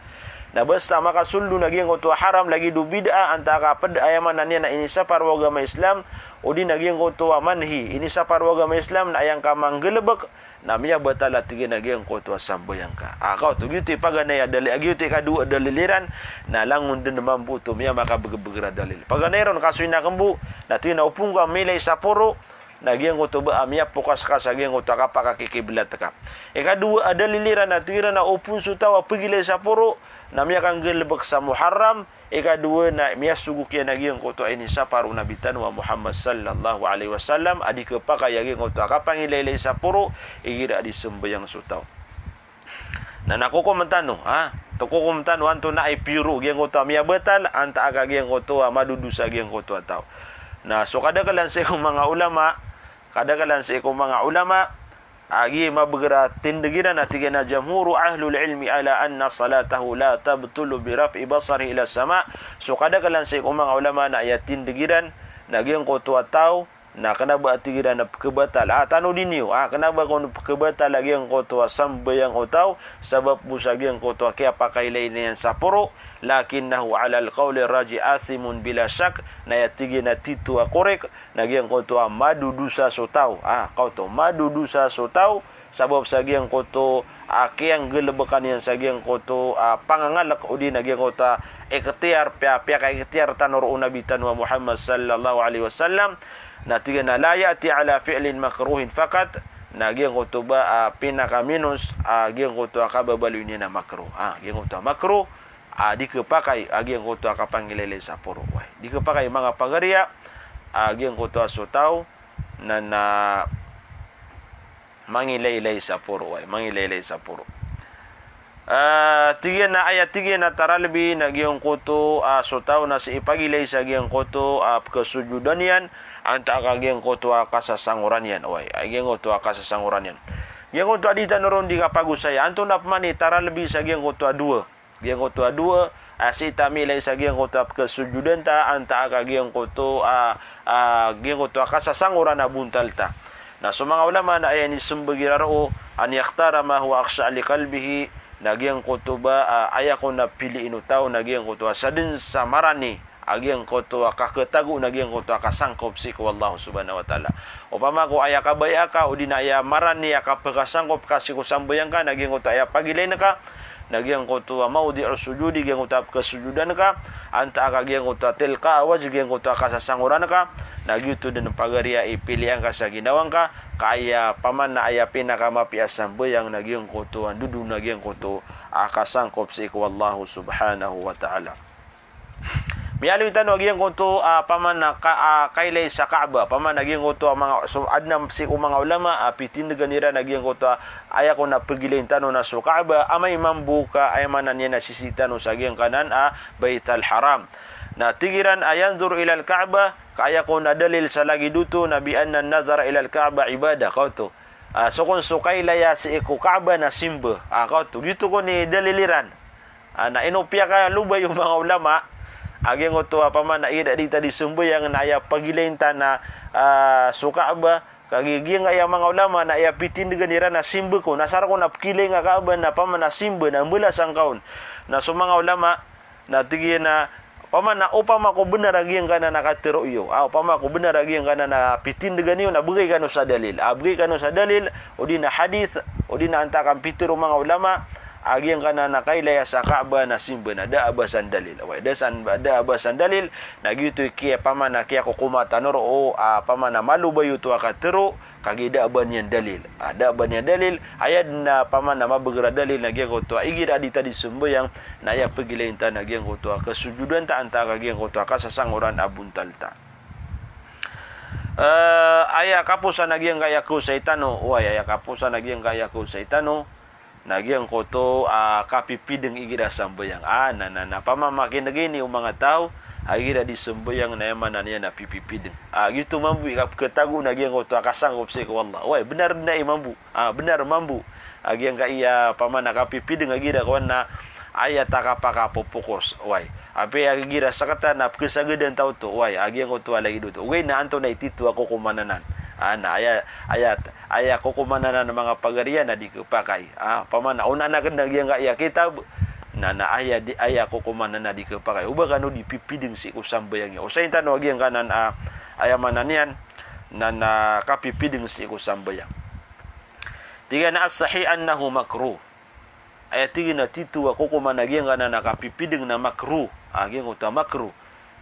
Na basta makasold on a giyangkoto a haram lagid o bid'ah, antaa ka ped aya maana niyan na inisapar o agama Islam, odi na giyangkoto a manhi, inisapar o agama Islam, na aya ngka manggalebek, na miyabatal a tig iyan a giyangkoto a sambayang ka. A, kaoto, giyoto i paganay a dalil, a giyoto i kadowa a dalil iran, na langon den mambo oto miyamakabegebeger a dalil. Paganay ron ka so inakembo, na tig iyan a opama ka miilay sa poro, na giyangkoto ba a miyapokas ka sa giyangkoto a kapakakikiblat ka. Ikadowa a dalil iran, na tig iran a opama so taw a pegilay sa poro, na miyakanggalebek sa muharram, ikadowa na miyasogok iyan a giyangkoto a inisapar o Nabi tano a Muhammad sallallahu alaihi wasallam, a di khapakay a giyangkoto a kapangilaylay sa poro, igira a di sembayang so taw. Na, na kokomen tano, ha? To kokomen tano antonaa i piyoro giyangkoto a miyabatal, antaa ka giyangkoto a madodosa giyangkoto a taw. Na so kadakelan sii ko manga ulama, kadakelan sii ko manga ulama, a giya mabeger a tindeg iran a tig iyan a jamhuru ahlul ilmi ala anna salatahu la tabtulu bi raf'i basarihi ila sama. So kadakelan sii ko manga ulama na aya tindeg iran na giyangkoto a taw na kena ba a tig iran a pekhabatal. A, tanodi niyo, a, kena ba kon pekhabatal a giyangkoto a sambayang o taw, sabap bo sa giyangkoto a kiyapakailay niyan sa poro, lakinnahu ala al-qawli rajih athimun bila shak, na aya tig iyan a tito a korek, na giyangkoto a madodosa so taw. A, kaoto, madodosa so taw, sabap sa giyangkoto a kiyanggelebekan iyan sa giyangkoto a pangangalek odi na giyangkoto a ikhtiyar, piya, piyaka-ikhtiyar tano ron o Nabi tano a Muhammad sallallahu alaihi wasallam. Na tig iyan a la ya'ti ala fi'lin makruhin faqat, na giyangkoto ba a pinakaminos a giyangkoto a kababaloy niyan a makruh. A, giyangkoto a makruh, a di khapakay a giyangkoto a kapangilaylay sa poro. Way, di khapakay manga pagariya a giyangkoto a so taw na, na mangilaylay sa poro, way, mangilaylay sa poro. A, tig iyan a aya tig iyan a taralbi na giyangkoto a so taw na sii pagilay sa giyangkoto a pekhasojodan iyan, antaa ka giyangkoto a kasasangoran iyan, way, a giyangkoto a kasasangoran iyan. Giyangkoto a di tano ron di kapagosaya, antonaa pman i taralbi sa giyangkoto a dowa. Giyangkoto a dowa, a sii ta miilay sa giyangkoto a pekhasojodan ta, antaa ka giyangkoto a, a, giyangkoto a kasasangoran a bontal ta. Na so manga ulama na aya inisembag iran roo, an yakhtara ma huwa akhsha' li qalbihi, na giyangkoto ba, ah, aya kon a piliin o taw, na giyangkoto a sadn sa marani a giyangkoto a kaketago, na giyangkoto a kasangkop sii ko Allah subhanahu wa ta'ala. Opama ko aya kabaya ka, odi na aya marani a kapekasangkop ka sii ko sambayang ka, na giyangkoto aya pagilain ka, na giyangkoto a mawdi'us sujudi, giyangkoto a pekesujudan ka, antaa ka giyangkoto a tilqa'a wajh, giyangkoto a kasasangoran ka, na giyoto den pagari a ipilian ka sa ginawa ngka, ka aya pamana aya pinakamapiya a sambayang na giyangkoto a ndodon na giyangkoto a kasangkop sii ko Allah subhanahu wa ta'ala. Miyaaloy tano a giyangkoto a pamana ka, a kailay sa Ka'bah, pamana giyangkoto a manga, so, adn a sii ko manga ulama a pitindegan iran a giyangkoto a aya kon a pegilain tano na so Ka'bah, amay mambo ka aya maana niyan na sisii tano sa giyangkanan a Baital Haram. Na tig iran a yanzuru ilal Ka'bah, ka aya kon a dalil sa lagid oto na bi anna an-nazara ilal Ka'bah ibadah, kaoto. Ah, so kon so kailaya sii ko Ka'bah na simba. Ah, kaoto. Giyoto kon i dalil iran. Ah, na ino piyakalobay o manga ulama a giyangkoto a pamana igira di ta di sembayang na aya pagilain ta na, ah, so Ka'bah, kagiya giyangkaya manga ulama na aya pitindegan iran na simba kon, na asar kon a pekilay nga Ka'bah na pamana simba na mbalasan ka on. Na so manga ulama na tig iyan a pamana opama ko benar a giyangkanan a katero iyo, ah, opama ko benar a giyangkanan a pitindegan iyo na begay kano sa dalil. Ah, begay kano sa dalil, odi na hadith, odi na antaa ka pitero o manga ulama a giyangkanan a kailaya sa Ka'bah na simba na da a ba san dalil. Oway, da san, da a ba san dalil, na giyoto i kiya pamana kiyakokoman tano roo, ah, pamana malobay oto a katero, kagiya da a ba niyan dalil. Ah, da a ba niyan dalil, aya den a pamana mabeger a dalil na giyangkoto a igira di ta di sembayang, na aya pegilain ta na giyangkoto a kesujudan ta antaa ka giyangkoto a kasasangoran a bontal ta. Eh, aya kaposan a giyangkaya kaosay tano, oway, aya kaposan a giyangkaya kaosay tano, na giyangkoto a kapipideng igira sambayang. Ah, na, na, na pamamakineg ini o manga taw a igira di sembayang na aya maana niyan na pipipideng. Ah, giyoto mambo i kapeketago na giyangkoto a kasangkop sii ko Allah. Oway, benar den a i mambo. Ah, benar mambo a giyangkaya pamana kapipideng a igira kowan na aya ta kapakapopokos. Oway. Apiya igira sekatan na pekesagadan ta oto. Oway, a giyangkoto a lagid oto. Ogaid na antonaa i tito a kokoman anan. Ah, na aya, aya, aya kokoman anan a manga pagari iyan na di kepakay. Ah, pamana onaan aken a giyangkaya kitab, na, na aya di, aya kokoman anan a di kepakay. Oba kano di pipideng sii ko sambayang iyan. Osayin tano a giyangkanan a, aya maana niyan, na, na kapipideng sii ko sambayang. Tig iyan a as-sahih annahu makruh. Aya tig iyan a tito a kokoman a giyangkanan a kapipideng na makruh. Ah, giyangkoto a makruh.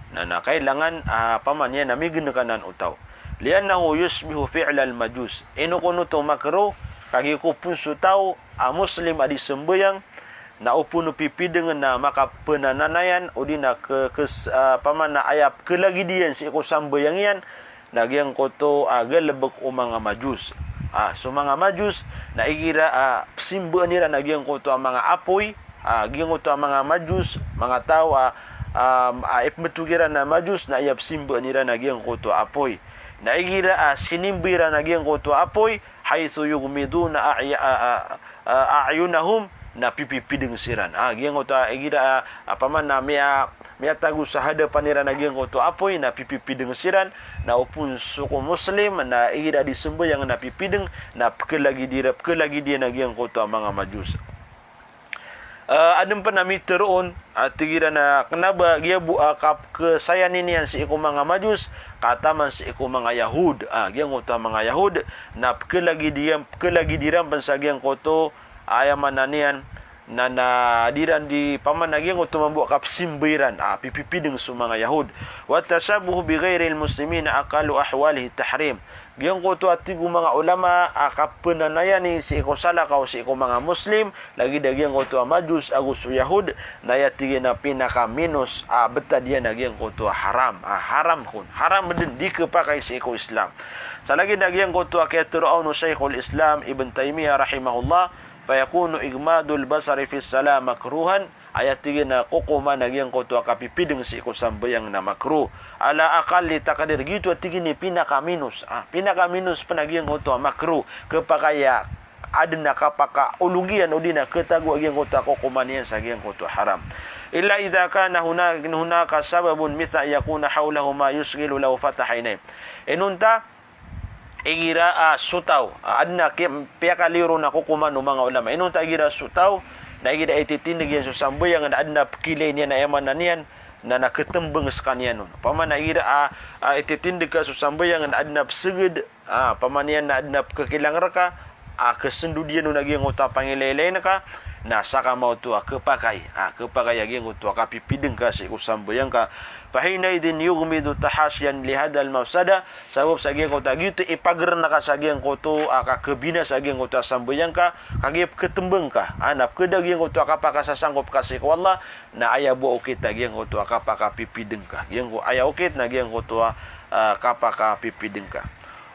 Na, na kailangan, ah, pamana niyan na migenek anan o taw. Li'annahu yushbihu fi'lal majus. Ino kon oto makruh, kagiya ko poon so taw a Muslim a di sembayang, na o poon o pipideng na makapenananayan, odi na ke-, kes-, ah, pamana aya kelagid iyan sii ko sambayang iyan, na giyangkoto a galebek o manga Majus. Ah, so manga Majus, na igira a pesimbaan iran a giyangkoto a manga apoy, ah, giyangkoto a manga Majus, manga taw a, ah, ah, ipembeto kiran a Majus, na aya pesimbaan iran a giyangkoto a apoy. Na igira a sinimba iran a giyangkoto a apoy, haythu yughmiduna a'ya-, a, a, a, a'yunahum, na pipipideng siran. Ah, giyangkoto a igira a, a pamana miya, miyatago sa hadapan iran a giyangkoto a apoy, na pipipideng siran, na o poon so ko Muslim, na igira di sembayang na pipideng, na pekelagid iran, pekelagid iyan a giyangkoto a manga Majus. Ah, aden pen a mitero on, ah, tig iran a kena ba giya bo a kapekesayani niyan sii ko manga Majus, ka taman sii ko manga Yahud. Ah, giyangkoto a manga Yahud, na pekelagid iyan, pekelagid iran pen sa giyangkoto, aya maana niyan, na, na di iran di pamana giyangkoto mambo a kapesimba iran, ah, pipipideng so manga Yahud. Wa tashabbuhu bi ghairil muslimina aqallu ahwalihi tahrim. Giyangkoto a tig o manga ulama a kapenanayani sii ko salakaw sii ko manga Muslim, lagid a giyangkoto a Majus ago so Yahud, na aya tig iyan a pinakaminos a betad iyan a giyangkoto a haram. Ah, haram kon. Haram den, di kepakay sii ko Islam. Sa lagid a giyangkoto a kiyatero on o Shaykhul Islam Ibn Taymiyyah rahimahullah, fayakunu ighmadul basari fis salah makruhan, aya tig iyan a kokoman a giyangkoto a kapipideng sii ko sambayang na makruh. Ala aqalli taqdir, giyoto a tig iyan i pinakaminos. Ah, pinakaminos pen a giyangkoto a makruh. Kepakay a aden a kapakaolog iyan odi na ketago a giyangkoto a kokoman iyan sa giyangkoto a haram. Illa idha kana huna-, hunaka sababun mithla an yakuna hawlahu ma yushghilu lahu fataha aynayhi. Inonta, igira a sotaw, a, adn a ki-, piyakaliyo ron a kokoman o manga ulama. Inonta igira sotaw, na igira ititindg iyan so sambayang na adn a pkilay niyan a aya maana niyan, na, na khatmbang skaniyan on. Opama na igira a, a, ititindg ka so sambayang na adn a psgd, a, opama niyan na adn a pkhakilang rka, a, khasndod iyan on a giyangkoto a pangilaylayin ka, na sakamaoto a khapakay, a, khapakay a giyangkoto a kapipidng ka sii ko sambayang ka. Fa hinaidhin yughmidu tahashiyan li hadhal mafsadah, sabap sa giyangkoto a giyoto i pagrn ka sa giyangkoto a kakhabinasa a giyangkoto a sambayang ka, kagiya pkhatmbang ka, a, na pkhada giyangkoto a kapakasasangkop ka sii ko Allah, na aya bo a okit a giyangkoto a kapakapipidng ka. Giyangko-, aya okit na giyangkoto a, a, kapakapipidng ka.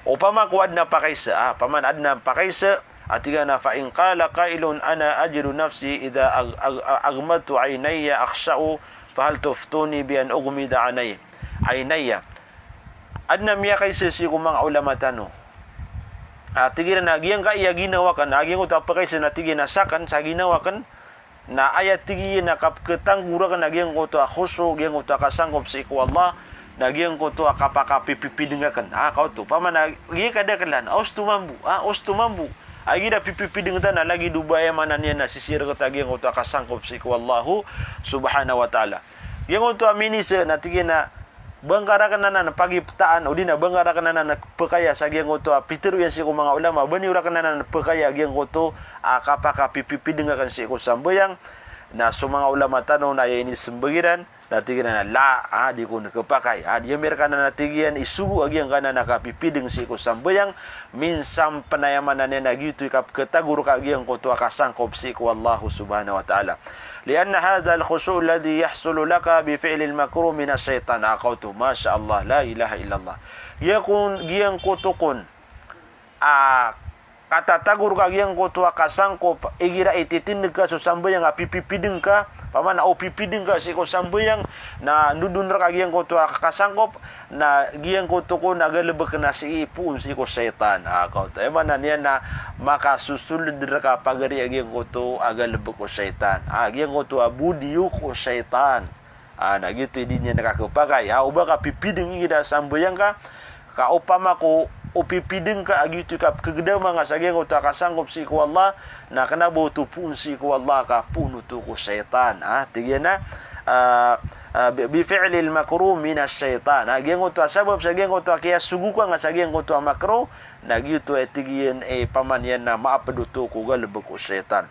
Opama ko adn a pakaisa, a, opama na adn a pakaisa, a tig iyan a, "Fa in qala qailun ana ajidu nafsi idha ag-, ag-, ag-, aghmadtu aynayya akhsha'u, fahal tuftuni bi an ughmida anay-, aynayya?" Adn a miyakaisa sii ko manga ulama tano. A, tig iran a giyangkaya ginawa akn, a, giyangkoto a pakaisa na tig iyan a sakn, sa ginawa akn, na aya tig iyan a kapkhatanggo rakn a giyangkoto a khushu', giyangkoto a kasangkop sii ko Allah, na giyangkoto a kapakapipipidng akn. A, kaoto. Opama na giyangkaya da klan, a, osto mambo, a, osto mambo. A, igira pipipidng tano na lagid o ba aya maana niyan na sisii rkta giyangkoto a kasangkop sii ko Allahu subhanahu wa ta'ala. Giyangkoto a minisa na tig iyan a ba ngka rakn anan pagiptaan, odi na ba ngka rakn anan pkhaya sa giyangkoto a pitharo iyan sii ko manga ulama, ba niyo rakn anan pkhaya giyangkoto a kapakapipipidng akn sii ko sambayang. Na so manga ulama tano na aya inismbag iran, na tig iran a la, a, di kon khapakay. A, di ami rka anan, na tig iyan, isogo a giyangkanan a kapipidng sii ko sambayang, minsan pn a aya maana niyan na giyoto i kapkhatagor ka a giyangkoto a kasangkop sii ko Allahu subhanahu wa ta'ala. Li'anna hadhal khushu' alladhi yahsulu laka bi fi'lil makruh minash shaytan. A, kaoto, masha Allah, la ilaha illallah. Giyangkon, giyangkoto kon a katatagor ka giyangkoto a kasangkop igira ititindg ka so sambayang a pipipidng ka, opama na o pipidng ka sii ko sambayang, na ndodon rka giyangkoto a kasangkop, na giyangkoto kon a galbk na sii poon sii ko shaytan. A, kaoto. Aya maana niyan na makasosold rka pagari a giyangkoto a galbk o shaytan. A, giyangkoto a bodiyok o shaytan. A, na giyoto i di niyan kakhapakay. A, o ba ka pipidng igira sambayang ka, ka opama ko o pipidng ka a giyoto i kapkhagdama nga sa giyangkoto a kasangkop sii ko Allah, na kna ba oto poon sii ko Allah ka poon oto ko shaytan. A, tig iyan a, a, a, bi, bi fi'lil makruh minash shaytan. A, giyangkoto a sabap sa giyangkoto a kiyasogo ka nga sa giyangkoto a makruh, na giyoto a tig iyan, e, opama niyan na maapd oto ko galbk o shaytan.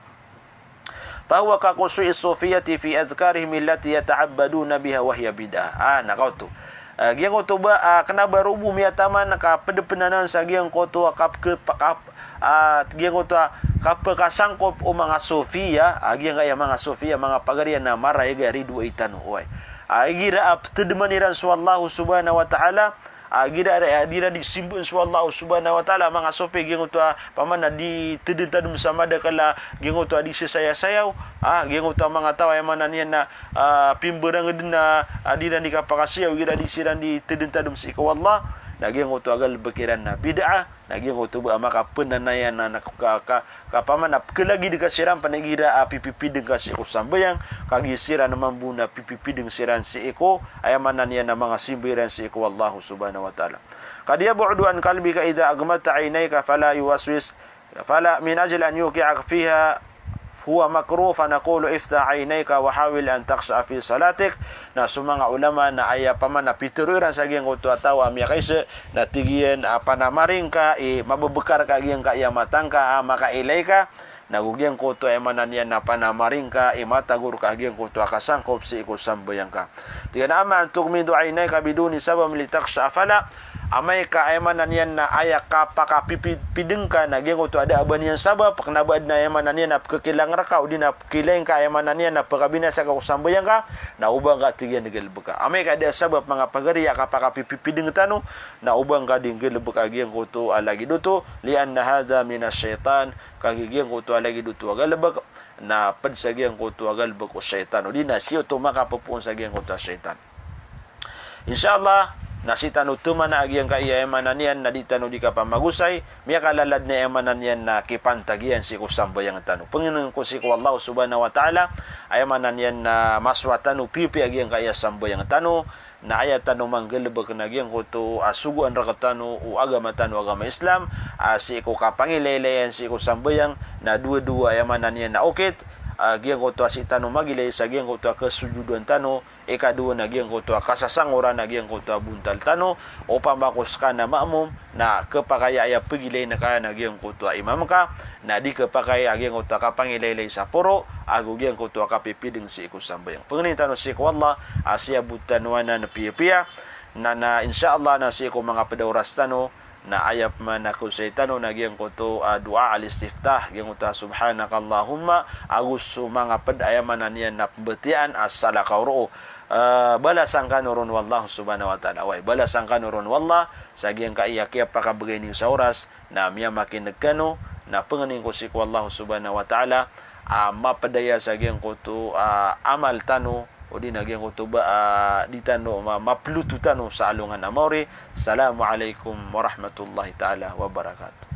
Fahuwa ka khushu'is sufiyyati fi adhkarihim allati yata'abbaduna biha wa hiya bid'ah. A, na kaoto. A, giyangkoto ba, a, kna ba roo bo miyataman ka pd pn anan sa giyangkoto a kap-, kap-, kap-, a, giyangkoto a kapkasangkop o manga Sufiya, a, giyangkaya manga Sufiya, manga pagari a na marayag a ridoay tano, oway. A, igira a ptdman iran so Allah subhanahu wa ta'ala, a, igira, a, igira di simbaan so Allah subhanahu wa ta'ala, manga Sufi, giyangkoto a, opama na di tdn tano sa madakl a, giyangkoto a di sasayasayaw, a, giyangkoto a manga taw a aya maana niyan na, a, pimbarangd na, a, di iran di kapakasayaw, igira di siran di tdn tano sii ko Allah, na giyangkoto a galbk iran na bid'ah, na giyangkoto ba a makapnanayan na, na ka, ka, Ka opama na pkhalagid ka siran pn igira a pipipidng ka sii ko sambayang, kagiya siran mambo na pipipidng siran sii ko, aya maana niyan na manga simba iran sii ko Allah subhanahu wa ta'ala. Qad yab'udu an qalbika idha aghmadta aynayka fala yuwaswis, fala min ajli an yuqi'aka fiha huwa makruh, fa naqulu iftah aynayka wa hawil an takhsha'a fi salatik. Na so manga ulama na aya opama na pitharo iran sa giyangkoto a taw a miyakaisa, na tig iyan a panamaring ka i mababkar ka giyangkaya mata ngka a makailay ka, na go giyangkoto aya maana niyan na panamaring ka i matagor ka giyangkoto a kasangkop sii ko sambayang ka. Tig iyan a amma an tughmida aynayka biduni sabab li takhsha'a fala, amay ka aya maana niyan na aya kapakapipidng ka na giyangkoto a da a ba niyan sabap, kna ba adn a aya maana niyan na pkhakilang rka, odi na pkhailay ngka aya maana niyan na pkhabinasa ka ko sambayang ka, na oba ngka tig iyan nggalbka. Amay ka da sabap manga pagari a kapakapipidng tano, na oba ngka di nggalbka giyangkoto a lagid oto, li'anna hadha minash shaytan, kagiya giyangkoto a lagid oto a galbk, na pd sa giyangkoto a galbk o shaytan. Odi na sii oto makapopoon sa giyangkoto a shaytan. Insha Allah, na sii tano tmana a giyangkaya aya maana niyan na di tano di kapamagosay, miyakalalad na aya maana niyan na kipantag iyan sii ko sambayang tano. Pangnin ko sii ko Allah subhanahu wa ta'ala, aya maana niyan na masowa tano piyapiya a giyangkaya sambayang tano, Na aya tano manggalebek na giyangkoto a sogoan rektano o agama tano a agama Islam, a sii ko kapangilaylayan sii ko sambayang, na dowa-dowa aya maana niyan na okit, a giyangkoto a sii tano magilay sa giyangkoto a kasojodan tano, ikadowa na giyangkoto a kasasangoran a giyangkoto a bontal tano, opama ko seka na maamom, na kepakay a aya pegilayn ka na giyangkoto a imam ka, na di kepakay a giyangkoto a kapangilaylay sa poro, ago giyangkoto a kapipideng sii ko sambayang. Pengnin tano sii ko Allah, a siyabot tano anan piyapiya, na, na insha Allah na sii ko manga ped a oras tano, na aya pman a kosay tano na giyangkoto a doa al-istiftah, giyangkoto a subhanakallahumma, ago so manga ped aya maana niyan na pembatiyaan a salakaw roo. Eh, balasan kano ron o Allah subhanahu wa ta'ala. Oway, balasan kano ron o Allah, sa giyangkai a kiyapakabegay niyo sa oras, na miyamakineg kano, na pengnin ko sii ko Allah subhanahu wa ta'ala, a mapedaya sa giyangkoto a amal tano, odi na giyangkoto ba, a di tano ma-, mapeloto tano sa alongan a maori. Assalamu alaikum warahmatullahi ta'ala wabarakatuh.